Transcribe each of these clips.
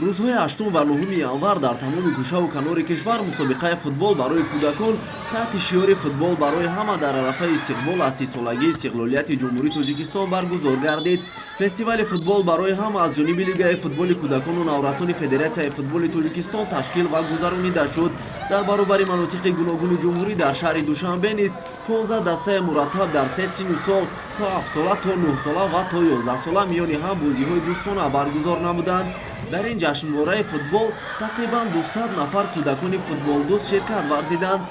Рӯзҳои ҳаштум ва нуҳуми январ дар тамоми гӯшаву канори кишвар мусобиқаи футбол барои кӯдакон таҳти шиори «Футбол барои ҳама» дар арафаи истиқбол аз 30-солагии истиқлолияти Ҷумҳурии Тоҷикистон баргузор гардид. Фестивали «Футбол барои ҳама» аз ҷониби Лигаи футболи кӯдакону наврасони Федератсияи футболи Тоҷикистон ташкил ва гузаронида шуд. Дар баробари манотиқи гуногуни ҷумҳурӣ, дар шаҳри Душанбе низ 15 дастаи мураттаб дар се синну сол: то 7-сола, то 9-сола ва то 11-сола миёни ҳам бозиҳои дӯстона баргузор намуданд. Дар ин ҷашнвораи футбол тақрибан 200 нафар кӯдакони футболдӯст ширкат варзиданд.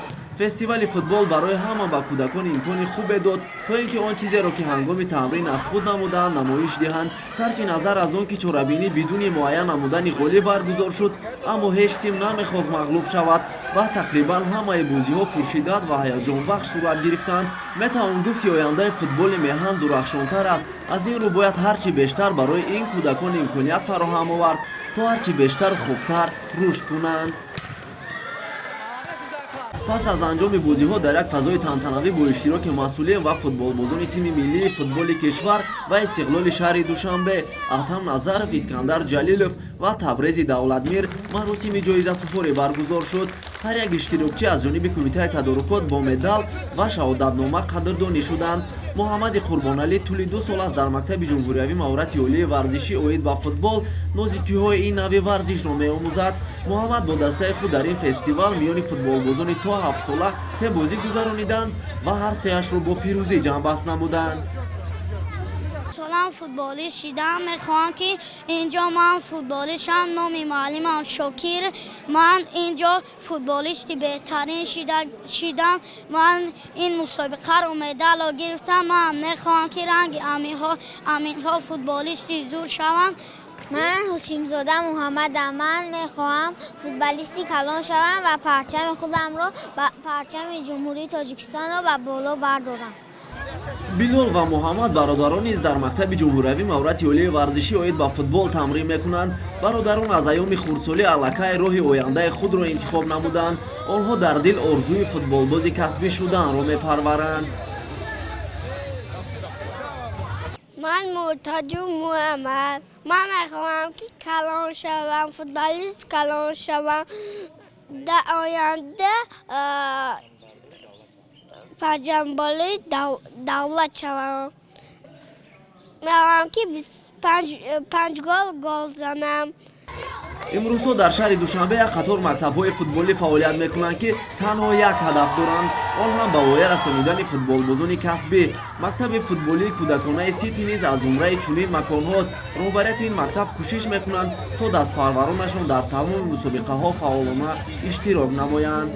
Фестивали «Футбол барои ҳама» ба кӯдакон имкони хубе дод, то ин ки он чизеро, ки ҳангоми тамрин аз худ намудаанд, намоиш диҳанд. Сарфи назар аз он ки чорабинӣ бидуни муайян намудани ғолиб баргузор шуд, аммо ҳеҷ тим намехост мағлуб шавад ва тақрибан ҳамаи бозиҳо пуршиддат ва ҳаяҷонбахш сурат гирифтанд. Метавон гуфт, ки ояндаи футболи меҳан дурахшонтар аст. Аз ин рӯ бояд ҳарчи бештар барои ин кӯдакон имконият фароҳам овард, то ҳарчи бештару хубтар рушд кунанд. Пас аз анҷоми бозиҳо дар як фазои тантанавӣ бо иштироки масъулин ва футболбозони тими миллии футболи кишвар ва Истиқлоли шаҳри Душанбе Аҳтам Назаров, Искандар Ҷалилов ва Табрези Давлатмир маросими ҷоизасупорӣ баргузор шуд. Ҳар як иштирокчӣ аз ҷониби кумитаи тадорукот бо медал ва шаҳодатнома қадрдонӣ шуданд. Муҳаммади Қурбоналӣ тӯли 2 сол аст дар мактаби ҷумҳуриявӣ маҳорати олии варзишӣ оид ба футбол нозикиҳои ин нави варзишро меомӯзад. Муҳаммад бо дастаи худ дар ин фестивал миёни футболбозони то 7-сола се бозӣ гузарониданд ва ҳар сеашро бо пирӯзӣ ҷамъбаст намуданд. Солам футболист шидам. Мехоҳам, ки инҷо ман футболист шавам. Номи муаллимам Шокир. Ман инҷо футболисти беҳтарин шидам. Ман ин мусобиқаро медалро гирифтам. Ман мехоҳам, ки ранги аминҳо футболисти зур шавам. Ман Ҳошимзода Муҳаммадам. Ман мехоҳам футболисти калон шавам ва парчами худамро, парчами Ҷумҳурии Тоҷикистонро ба боло бардорам. Билол ва Муҳаммад бародарон низ дар мактаби ҷумҳуриявӣ маҳорати олии варзишӣ оид ба футбол тамрин мекунанд. Бародарон аз айёми хурдсолӣ аллакай роҳи ояндаи худро интихоб намуданд. Онҳо дар дил орзуи футболбози касбӣ шуданро мепарваранд. Ман Муртаҷу Муҳаммад. Ман мехоҳам, ки калон шавам, футболист калон шавам, дар оянда парчамболии давлат шавам. Мехоҳам, ки панҷ гол занам. Имрӯзҳо дар шаҳри Душанбе як қатор мактабҳои футболӣ фаъолият мекунанд, ки танҳо як ҳадаф доранд, он ҳам ба воя расонидани футболбозони касбӣ. Мактаби футболии кӯдаконаи Сити низ аз зумраи чунин маконҳост. Роҳбарияти ин мактаб кӯшиш мекунанд, то дастпарваронашон дар тамоми мусобиқаҳо фаъолона иштирок намоянд.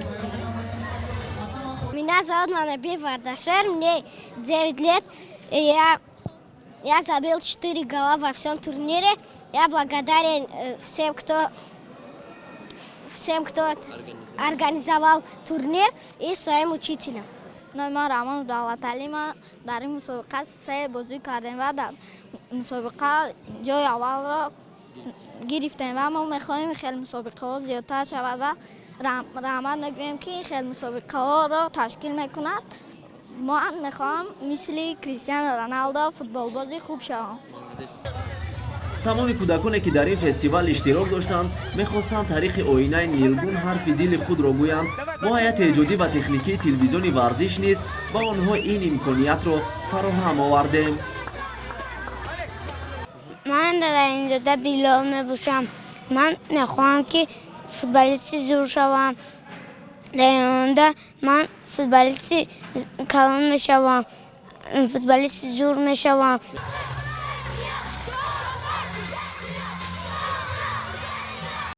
Меня зовут Манабиев Ардашер, мне 9 лет. И я забил 4 гола во всем турнире. Я благодарен всем, кто организовал турнир, и своим учителям. Номи ман Раҳмон Давлаталӣ. Ман дар ин мусобиқа се бозӣ кардем ва дар мусобиқа ҷои аввалро гирифтем ва мо мехоҳем хеле мусобиқаҳо зиёдтар шавад ва раҳмат мегӯем, ки ин хел мусобиқаҳоро ташкил мекунад. Ман мехоҳам мисли Кристиано Роналдо футболбози хуб шавам. Тамоми кӯдаконе, ки дар ин фестивал иштирок доштанд, мехостанд тариқи оинаи нилгун ҳарфи дили худро гӯянд. Мо, ҳайати эҷодӣ ва техникии телевизиони Варзиш, низ ба онҳо ин имкониятро фароҳам овардем. Ман Раимзода Билол мебошам. Ман мехоҳам, ки футболисти зур шавам. Дар оянда ман футболисти калон мешавам, футболисти зур мешавам.